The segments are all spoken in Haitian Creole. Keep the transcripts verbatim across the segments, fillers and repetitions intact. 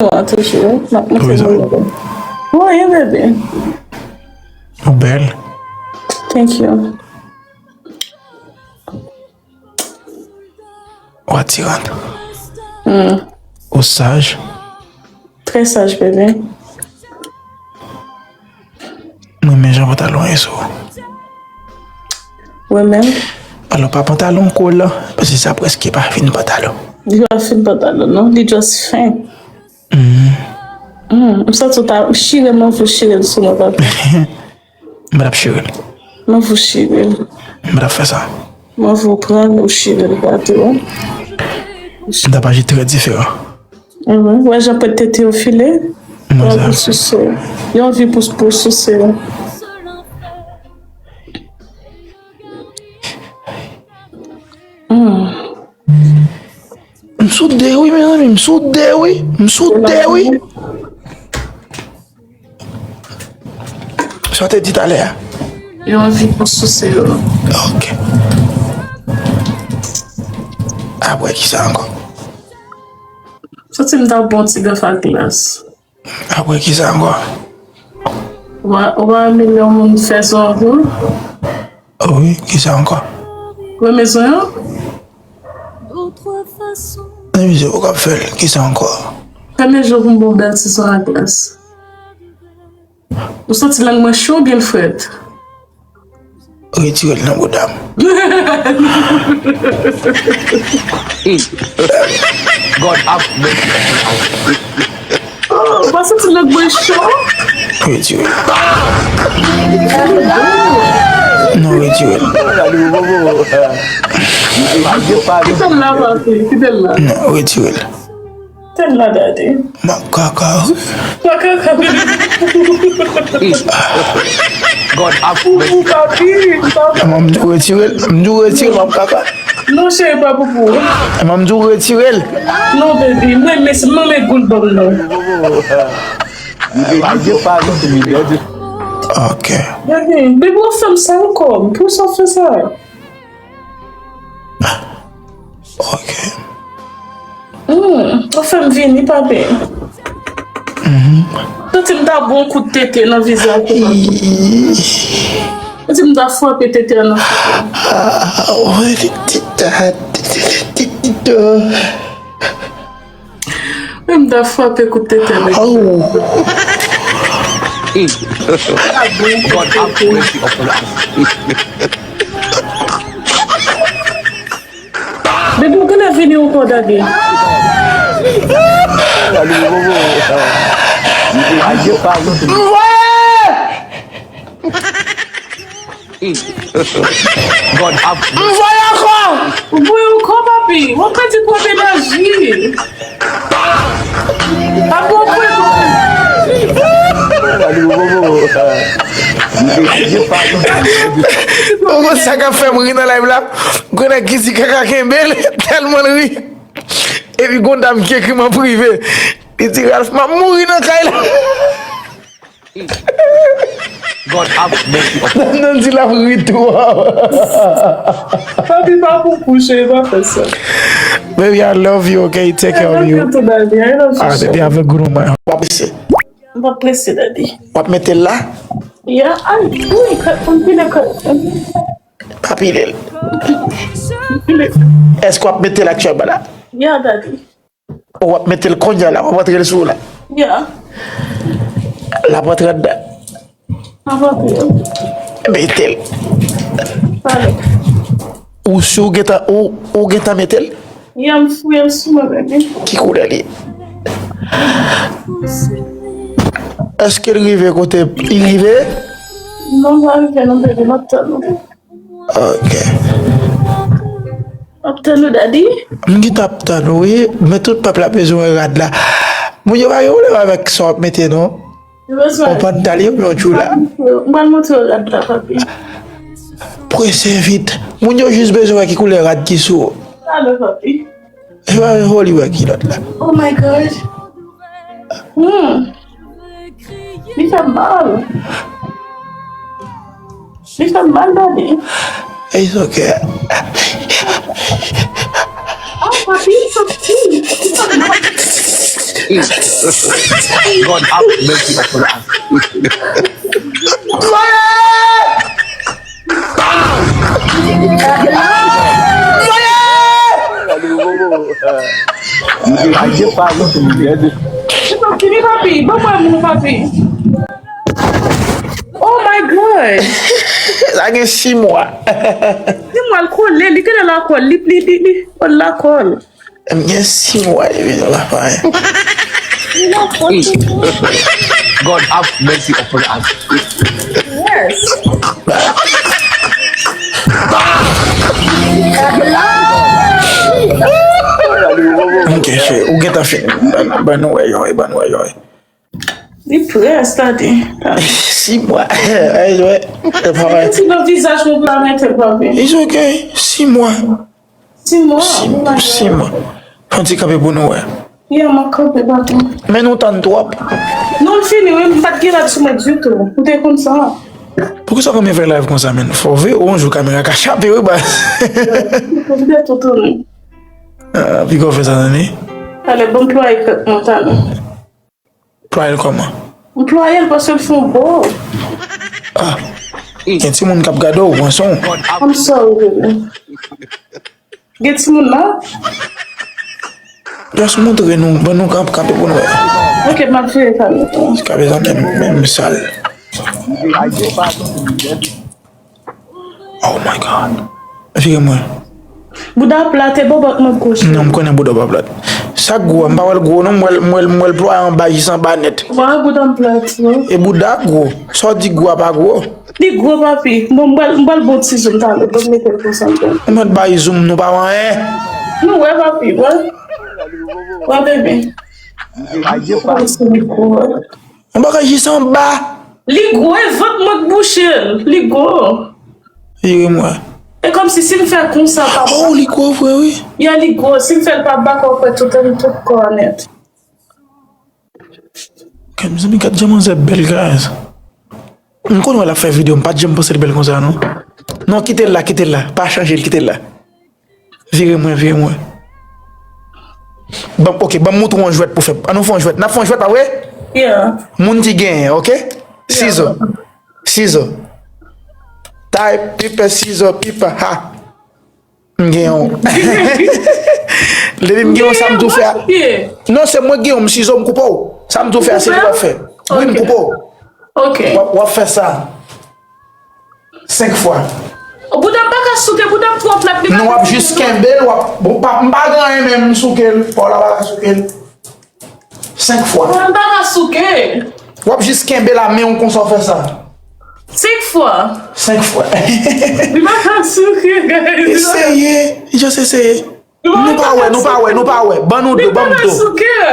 Mwen toujou, m ap montre nou. Wi, bebe. Ou bèl. Thank you. Ou atiran. Ou saj. Trè saj, bebe. Mwen renmen jan pantalon an ye sou ou. Ou renmen l? Alò, pa pantalon kòl la, paske sa prèske pa fin pantalon. Li pa fin pantalon, non. Li just fen. Mm, m santi w ta chire m, anvi w chire l sou mwen, papi. M pa t ap chire l. M anvi w chire l. M pa t ap fè sa. M anvi w pran l, ou chire l, gade w. M t ap aji trè diferan. Ou wè jan pwent tete yo file? Mwen sa. Pou souse w. Yo anvi pou, pou souse w. Mm. M sou de wi, mezanmi, m sou de wi, m sou de wi. Sa w te di talè a? Yo anvi pou souse yo. Ok. Apre kisa ankò? Santi m ta bon ti gaf ak glas. Apre kisa ankò? Ou pa, ou pa renmen lè yon moun fè zon an pou ou? Wi, kisa ankò? Renmen zon yo? Nan mizè ou k ap fè l, kisa ankò? Renmen zon pou m bon bèl ti zon ak glas. Ou santi lang mwen cho oubyen l frèt? Retire l nan bouda m. God have mercy upon us. Oh, ou pa santi lang mwen cho? Retire l. Non, retire l. Kite l la, papi. Kite l la. Non, retire l. Tèt la, dadi. M ap kaka wi. M ap kaka wi. God have mercy. Papi, papi. Mwen m di w retire l, m di w retire l, m ap kaka. Non, cheri, pa pou pou. Mwen m di w retire l. Non, baby, mwen, mwen, mwen, mwen goul ban m non. Ok. Baby, baby, w ap fè m sa ankò. Pou sa w fè sa? Ok. Hmm, ou fè m vini, papi. Mhm. Santi m ta bon kout tete nan vizaj ou, papi. Santi m ta frape tete a nan figi. Ah, oh, ti ta, ti, ti, ti, ti, ti. Menm ta frape kout tete avèk. Aw. God have mercy upon us. Depi w genlè vini ankò, dadi. Mwen! God have mercy. M voye ankò! Ou voye ankò, papi. W ap pèdi twòp enèji. Papi, w ap voye twòp enèji. Ou konn sa k ap fè m ri nan live la? Grenn ki di kaka kenbe l, tèlman l ri. Epi gon dam ki ekri m an prive. Li di, Ralph, m ap mouri nan kay la. God have mercy upon. Nan di l ap ri twòp. Papi pa pou kouche, pa fè sa. Baby, I love you, okay? Take care of you. I love you too, daddy. I love you so. Ah, baby, have a good one, man. W ap prese. M pa prese, daddy. W ap mete l la? Yeah, ay, wi, kat, m pile kat. Pa pile l. Èske w ap mete l aktyèlman la? Yeah, daddy. W ap mete l kounye a la, w ap antre l sou ou la. Yeah. L ap antre anndan. L ap antre. Mete l. Pale. Ou si w gentan, ou, ou gentan mete l? Yeah, m fouye l sou mwen, baby. Ki koulè li ye? Èske l rive kote li rive? Non, pa rive non, baby, m ap tann ou. Ok. M ap tann ou, daddy. M gentan ap tann ou, wi. Men tout pèp la bezwen wè rad la. Moun yo pa gen pwoblèm avèk sa w ap mete, non. Yo bezwen. Yon pantalon oubyen yon tchoula. M pral montre w rad la, papi. Prese vit. Moun yo jis bezwen wè ki koulè rad ki sou ou. Talè, papi. E pa yon holi wè kilòt la. Oh my God. Hmm. Li fè m mal. Li fè m mal, daddy. It's okay. Ah, papi, li fè m, li fè m mal. God have mercy upon us. Fini, papi. Ban mwen moun, papi. Oh my God. Sa gen sis mwa. Sis mwa l kole, li genlè lakòl, li, li, li, li lakòl. M gen sis mwa depi nou pa fè anyen. God have mercy upon us. Yes. Ok, cheri, ou gentan fini. Ban, ban nou wè yo, ban nou wè yo. Li près, tande. Sis mwa. Ay, wè. Ti nan vizaj mwen pou la mete, papi. It's ok. Sis mwa. Sis mwa. Sis mwa. Fè yon ti kanpe pou nou wè. Yeah, mwen kanpe, papi. Men nou tann twòp. Non, m fini, wi. M pa t gen rad sou mwen ditou. Ou te konn sa. Poukisa w renmen fè live konsa, menn? Fò w veye yon jou kamera ka chape, wi, baz. Ou te tou tounen. Ah, piga w fè sa, tande. Talè, ban m plwaye kòk mwen, talè. Plwaye l kòman? M plwaye l paske l fè yon bo. Ah. Gen timoun k ap gade w, pran son. I'm sorry, baby. Gen timoun la? Just montre nou, ban nou kanpe pou nou wè. Ok, m ap vire kamera. Kamera menm, menm sal. Oh my God. Vire mwen. Bouda plat e bòbòt mwen gwo, cheri. Non, m konnen bouda w pa plat. Sa gwo a, m pa wè l gwo non, m wè l, m wè l, m wè l plwaye anba, jis anba nèt. Wè bouda m plat, wi. E bouda gwo. Sa w di gwo a pa gwo? Li gwo, papi. Bon, m pral, m pral ba w ti zoom talè, pou m mete l konsa, m pral. Ou mèt bay zoom, nou pa wè anyen. Nou wè, papi, wè. Wè, bebe. Li gwo, wè. Yon bagay jis anba. Li gwo, e vant mwen k bouche l. Li gwo. Vire m wè. E kòmsi si m fè konsa, pa. Oh, li gwo vre, wi. Ya, li gwo. Si m fè l pa bak, w ap wè tout, tout kò a nèt. Gad, mezanmi, gad jan manzè bèl, guys. M konn wè l ap fè videyo, m pa t janm panse l bèl konsa, non. Non, kite l la, kite l la. Pa chanje l, kite l la. Vire mwen, vire mwen. Ban, ok, ban m montre w yon jwèt pou fè. Ann nou fè yon jwèt. N ap fè yon jwèt, pa vre? Yeah. Moun ki genyen, ok? Yeah. Sizo. Sizo. Tay, pepè, sizo, pipa, ha. M genyen w. Depi m genyen w, sa m tou fè a. Non, se mwen k genyen w, m sizo, m koupe w. Sa m tou fè a, se li w ap fè. Wi, m koupe w. Ok. W ap, w ap fè sa. Senk fwa. Bouda m pa ka souke, bouda m twò plat, li pa. Non, w ap jis kenbe l, w ap, bon, pa, m pa gen anyen, men m souke l, pa w la pa ka souke l. Senk fwa. Mwen m pa ka souke. W ap jis kenbe la men w konsa w fè sa. Senk fwa. Senk fwa. Li pa ka souke, guys. Eseye. Just eseye. Nou pa wè, nou pa wè, nou pa wè. Ban nou do, ban m do.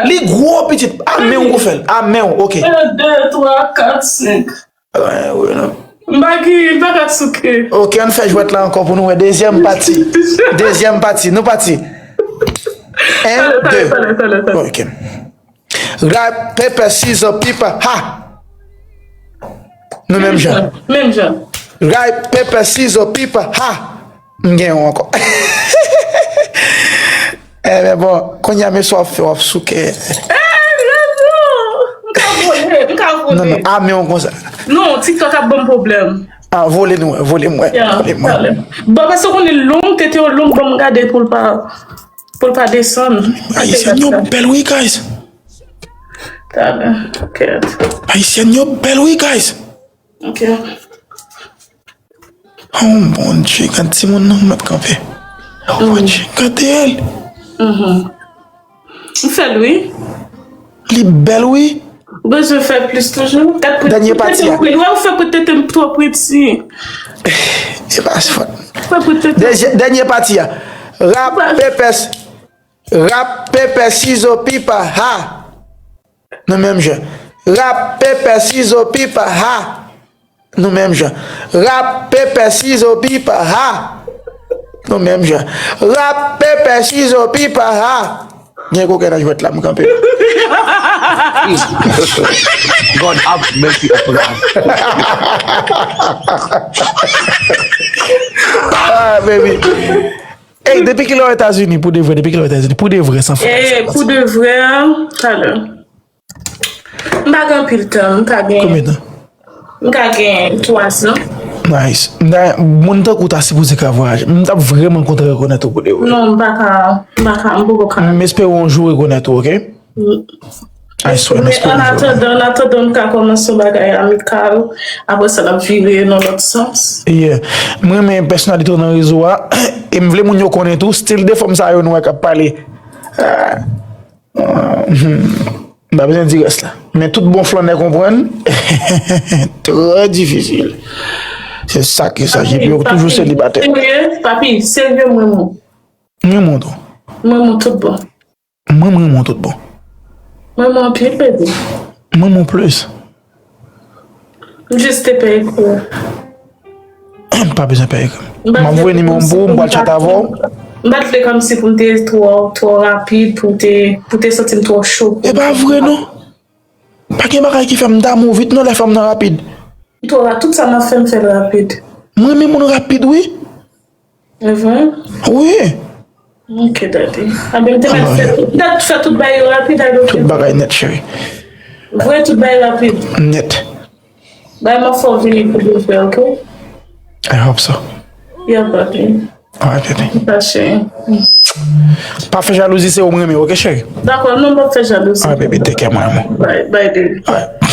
Li gwo, pitit. A men w ou fè l. A men w, ok. De, twa, kat, senk. M pa ki, m pa ka souke. Ok, ann fè jwèt la ankò pou nou wè. Dezyèm pati. Dezyèm pati. Nou pati. En, de. Ok. Rap, pepè, sizo, pipa, ha. Nou menm jan. Menm jan. Rap, pepè, sizo, pipa, ha. M gen yon ankò. Enben bon, kounye a mesye w ap fè, w ap souke. Eh, Jezu! M ka vole, m ka vole. Non, non, a men w konsa. Non, TikTok ap ban m pwoblèm. Ah, vole nou, vole m wè. Vole m wè. Bon, paske w konnen l long, tete w long, ban m gade pou l pa, pou l pa desann. Ayisyen yo bèl wi, guys. Talè, kèt. Ayisyen yo bèl wi, guys. Ok. Oh mon Dieu, gad timoun nan mèt kanpe. Oh mon Dieu, gade l. M fè l wi. Li bèl wi. Ou bezwen fè plis toujou. Dènye pati a. Wi, ou fè pou tete m twò priti. E pa fòt. Dènye pati a. Rap, pepè, rap, pepè, sizo, pipa, ha. Nou menm jan. Rap, pepè, sizo, pipa, ha. Nou menm jan. Rap, pepè, sizo, pipa, ha. Nou menm jan. Rap, pepè, sizo, pipa, ha. Gen koken nan jwèt la, m kanpe. God have mercy upon us. Ah, baby. Ey, depi kilè w Etazini, pou de vrè, depi kilè w Etazini, pou de vrè, san fake, san manti? Pou de vrè, talè. M pa gen anpil tan, m ka gen. Konbyen tan? M ka gen twa zan. Nice. Moun tankou w ta sipoze ka vwayaje. M t ap vrèman kontan rekonèt ou pou de vrè. Non, m pa ka, m pa ka, m poko ka. M espere yon jou rekonèt ou, oke? I swear, m espere yon jou. Men an atandan, an atandan, m ka kòmanse yon bagay amikal. Apre sa, n ap vire nan lòt sans. Yeah. M renmen pèsonalite w nan rezo a. E m vle moun yo konnen tou, stil de fanm sa yo nou wè k ap pale. Ah. Ah, hmm. M pa bezwen di rès la. Men tout bon flannè konprann. Trè difisil. Se sa ki sa, J P, ou toujou selibatè. Serye, papi, serye, mwen, mwen. Mwen, mwen tou. Mwen, mwen, tout bon. Mwen, mwen, mwen, tout bon. Mwen, mwen, anpil, bebe. Mwen, mwen, plis. M jis te pè ekri w. M pa bezwen pè ekri m. M ap voye nimewo m pou ou, m pral tchat avè w. M pa t vle kòmsi pou m te twò, twò rapid, pou m te, pou te santi m twò cho. E pa vre non. Pa gen bagay ki fè m damou vit non, lè fanm nan rapid. M twò ra-, tout sa m ap fè, m fè l rapid. Mwen renmen moun rapid wi. Evre? Wi. Ok, daddy. Anben, m te mèt fè tout, m te fè tout bagay yo rapid, I don't care. Tout bagay nèt, cheri. Vre, tout bagay rapid. Nèt. Bay m fè w vini pou de vrè, ok? I hope so. Yeah, papi. Alright, baby. M pa cheri. Pa fè jalouzi, se ou m renmen, ok, cheri? Dakò, non, m pa fè jalouzi. Alright, baby, take care, mon amour. Bye, bye, baby. Alright.